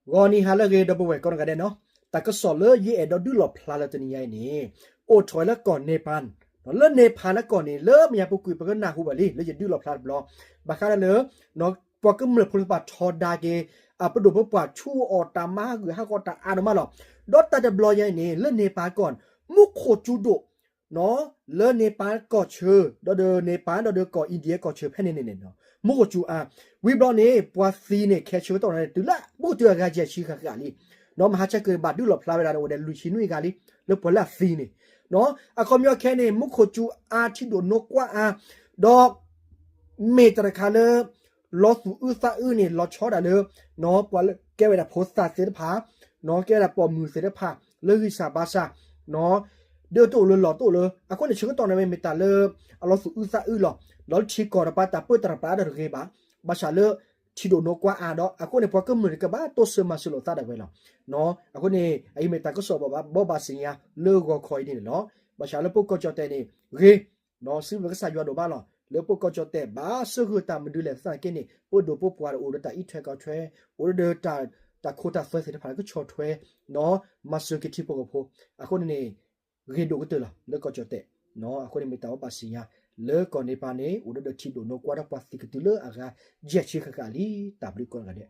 ဂီၤနံၤဟါလၢအဂ့ၤ ဒီပုၢ်ဝဲၢ်ကိးဂၤဒဲးနီၤ, တၢ်ကစီၣ်လၢယအဲၣ်ဒိးဒုးလီၣ်ဖျါလၢတနံၤညါအံၤန့ၣ် အိၣ်ထီၣ်ဝဲလၢကီၢ် Nepal, လၢ Nepal လၢကီၢ်န့ၣ် လၢမယၤပူၤကွံာ် ပကနၢ်ဟူဘၣ်လံ လၢယဒုးလီၣ်ဖျါတဘျီ, ဘၣ်ဃးဒီးလၢ ပှၤကမျၢၢ်ဖိတဖၣ်ထီဒါက့ၤ အပဒိၣ်ပပှၢ်ဆူအီၣ်တၢ်မၤဟးဂူာ်ဟးဂီၤတၢ်အါဒိၣ်မးလီၤ. ဒီးတၢ်တဘျီညါအံၤန့ၣ် လၢ Nepal ကီၢ် မူခိၣ်စူၤဒိၣ် လၢ Nepal ကီၢ်ဆၢ ဒီးဒီး Nepal ဒီးဒီးကီၢ် India ကီၢ်ဆၢဖဲန့ၣ်န့ၣ် မူခိၣ်စူၤအါ, ဝံၤဘျီန့ၣ် ပှၤသံန့ၣ် ခဲဆၢကတီၢ်န့ၣ် တုၤလၢမုၢ်ကတၢၢ်အဂၤယဲၢ်ဆံဃၣ်ဃၣ်လံ, ဒီးမဟါဆၢက့ၤဘၣ်ဒုးလီၣ်ဖျါဝဲဒၣ်န့ၣ် အိၣ်ဒီးလွံၢ်ဆံနွံဂၤလံ, လၢပှၤလၢအသံန့ၣ်, အခီပညီခဲန့ၣ် မူခိၣ်စူၤအါ ထံဒိၣ်နိကွၢ်အါ, ဒီး မ့ၢ်တၢ်တခါလၢ လီၤသူၣ်အုးသးအုးန့ၣ် လီၤဆီဒၣ်လၢ ပှၤလၢကဲဝဲဒၣ်ဖိသၣ်သ့ၣ်တဖၣ်, ကဲဝဲဒၣ်ပိာ်မုၣ်သ့ၣ်တဖၣ် လၢဂံၢ်စၢ်ဘါစၢ်, ဒၢတအိၣ်လၢလီၢ်တအိၣ်လၢ အဃိန့ၣ် ဆၢကတီၢ်န့ၣ်မ့ၢ်မ့ၢ်တၢ်လၢ အလီၤသူၣ်အုးသးအုးလီၤ. ဒီးလၢထံကီၢ်တပၤ တၢ်ပၢတၢ်ပြးဒီးတဂ့ၤဘၣ်, ဘၣ်ဆၣ်လၢ ထံဒိၣ်နိကွၢ်အါဒီး အဃိန့ၣ် ပှၤကမျၢၢ်န့ၣ်ကဘၣ်တိစၢၤမၤစၢၤလိာ်သးဒၣ်ဝဲလီၤ. အဃိန့ၣ် အအံၤမ့ၢ်တၢ်ကစီၣ်ဘိးဘၣ်စံးညါ လၢဂီၤခီအံၤန့ၣ်န့ၣ်လီၤ. ဘၣ်ဆၣ်လၢပှၤကီၢ်ကၠီၣ်တဲၣ်န့ၣ် ဂ့ၤ ဒီးစံးဘျုးကစၢ်ယွၤဒိၣ်မးလီၤ. လၢပှၤကီၢ်ကၠီၣ်တဲၣ်ဘၣ်စၢဃုာ်တၢ်မနုၤလဲၣ်သနာ်က့န့ၣ် ပဒိၣ်ပပှၢ်အိၣ်ဒီးတၢ်အံးထွဲကွၢ်ထွဲ, အိၣ်ဒီးတၢ် တၢ်ခိတၢ်သွဲသ့ၣ်တဖၣ်ကဆီၣ်ထွဲ, မၤစၢၤက့ၤထံဖိကီၢ်ဖိ, အဃိန့ၣ်န့ၣ် ဂ့ၤဒိၣ်ကတၢၢ်လီၤ လၢကီၢ်ကၠီၣ်တဲၣ်. အဃိန့ၣ်မ့ၢ်တၢ်ဘိးဘၣ်စံးညါ လၢကီၢ် Nepal န့ၣ် အိၣ်ဒီးထံဒိၣ်နိကွၢ်ဒီးပှၤသံကတုၤလၢအဂၤ ယဲၢ်ဆံဃၣ်ဃၣ်လံ. တၢ်ဘျုးကိးဂၤဒဲး.